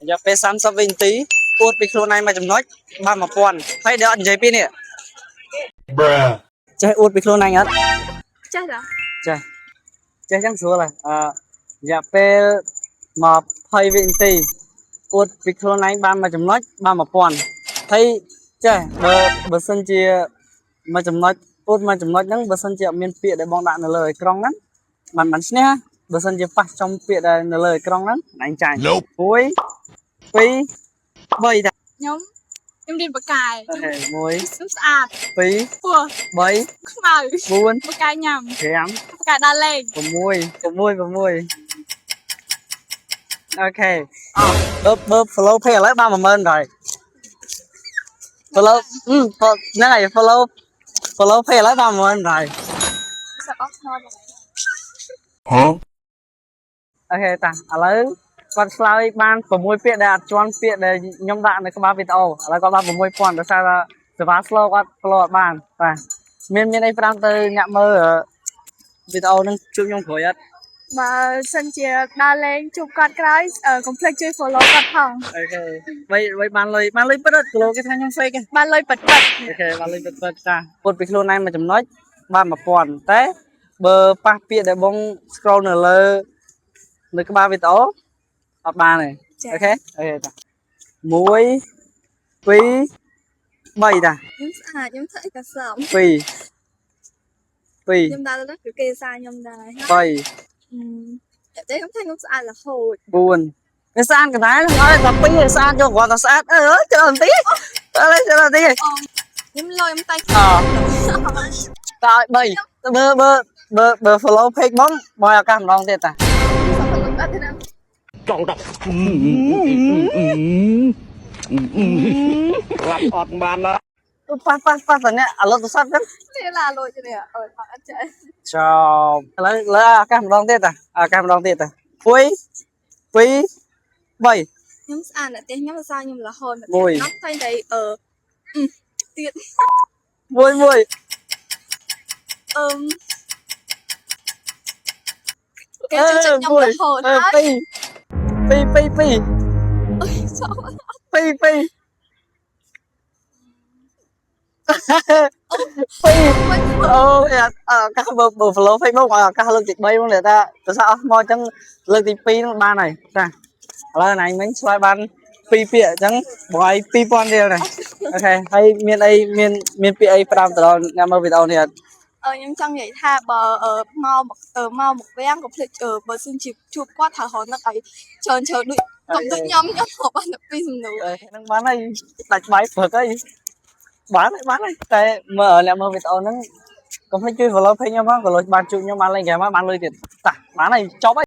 រយៈពេល30វិនាទីអួតពីខ្លួនឯងមួយចំណុចបាន1000ហើយដល់អត់និយាយពីនេះ Bruh. ចេះអួតពីខ្លួនឯងអត់ ចេះតា ចេះចេះចឹងស្រួលហើយអឺរយៈពេល20វិនាទីអួតពីខ្លួនឯងបានមួយចំណុចបាន1000ហើយចេះបើបើសិនជាមួយចំណុចអួតមួយចំណុចហ្នឹងបើសិនជាអត់មានពាក្យដែលបងដាក់នៅលើអេក្រង់ហ្នឹងបានបានឈ្នះបើសិនជាប៉ះចំពាក្យដែលនៅលើអេក្រង់ហ្នឹងឯងចាញ់ Nope. 1 2 3តា ខ្ញុំខ្ញុំរៀនបកែ OK ខ្ញុំស្អាត 1 2 ពោះ 3 ខ្មៅ 4 បកែញ៉ាំ 5 បកែដើរលេង 6 6 6 OK អោះបើបើ follow page ឥឡូវបាន10000ហើយ follow អឺហ្នឹងហើយ follow page ឥឡូវបាន10000ហើយ សឹកអស់ថ្មដល់ Huh? OK តាឥឡូវគាត់ឆ្លើយបាន6ពាក្យដែលអត់ជាន់ពាក្យដែលខ្ញុំដាក់នៅក្បាលវីដេអូឥឡូវគាត់បាន6000ដោយសារថាសេវា slow គាត់ follow អត់បានបាទមានមានអីប្រាំទៅអ្នកមើលវីដេអូហ្នឹងជួបខ្ញុំក្រោយអត់ បើសិនជាដើរលេងជួបគាត់ក្រោយ កុំភ្លេចជួយ follow គាត់ផង OK បីបីបានលុយបានលុយពិតអត់គីឡូគេថាខ្ញុំ fake ទេ បានលុយប៉ិតប៉ិត OK បានលុយពិតពិតតាពុតពីខ្លួនឯងមួយចំណុចបាន1000តែបើប៉ះពាក្យដែលបង scroll នៅលើនៅក្បាលវីដេអូអត់បានទេ OK OK តា1 2 3តា ខ្ញុំស្អាតខ្ញុំធ្វើអីក៏សម 2 2 ខ្ញុំដើរទៅគឺគេសារខ្ញុំដែរ 3 តែខ្ញុំថាខ្ញុំស្អាតរហូត 4វាស្អាតកណ្ដាលអត់តែពីរស្អាតយកគ្រាន់តែស្អាតអឺច្រើនតិចអើច្រើនតិច ខ្ញុំលយខ្ញុំតែ អតើឲ្យ3បើបើបើបើ follow page បងមកឲ្យឱកាសម្ដងទៀតតា សុខភាពអត់ទេណា ចង់ដល់ក្លាប់អត់បានណា ប៉ះប៉ះប៉ះតនេះឥឡូវទូរស័ព្ទចឹង នេះឡាលុយនេះអើយអត់ចេះ ចប់ឥឡូវលើឱកាសម្ដងទៀតតាឱកាសម្ដងទៀតតា1 2 3 ខ្ញុំស្អាតតែខ្ញុំសរសើរខ្ញុំរហូត មួយ ខ្ញុំតែងតែអឺទៀត 1 1 អឺមគេជួយចិត្តខ្ញុំរហូត អឺ ហើយ 2 2 2 2 អើយចប់ 2 2 2អូឱកាសបើបើ follow Facebook ឲ្យឱកាសលើកទី3មកតែថាភាសាអស់មកអញ្ចឹងលើកទី2ហ្នឹងបានហើយតាឥឡូវណៃមិញឆ្លើយបាន2ពាក្យអញ្ចឹងបងឲ្យ2000រៀលណា OK ហើយមានអីមានមានពាក្យអីផ្ដាំទៅដល់អ្នកមើលវីដេអូនេះអត់ អឺខ្ញុំចង់និយាយថាបើអឺមកមកអឺមកមកវាំងកុំភ្លេចអឺបើសិនជាជួបគាត់ត្រូវរនឹកឲ្យច្រើនច្រើនដូចកុំដូចខ្ញុំខ្ញុំរកបានតែពីរសំណួរ ហ្នឹងបានហើយដាច់បាយព្រឹកហើយបានហើយបានហើយតែមើលអ្នកមើលវីដេអូហ្នឹងកុំភ្លេចជួយ follow page ខ្ញុំផងក៏លុយបានជួបខ្ញុំបានលេងហ្គេមបានលុយទៀតតាបានហើយចប់ហើយ។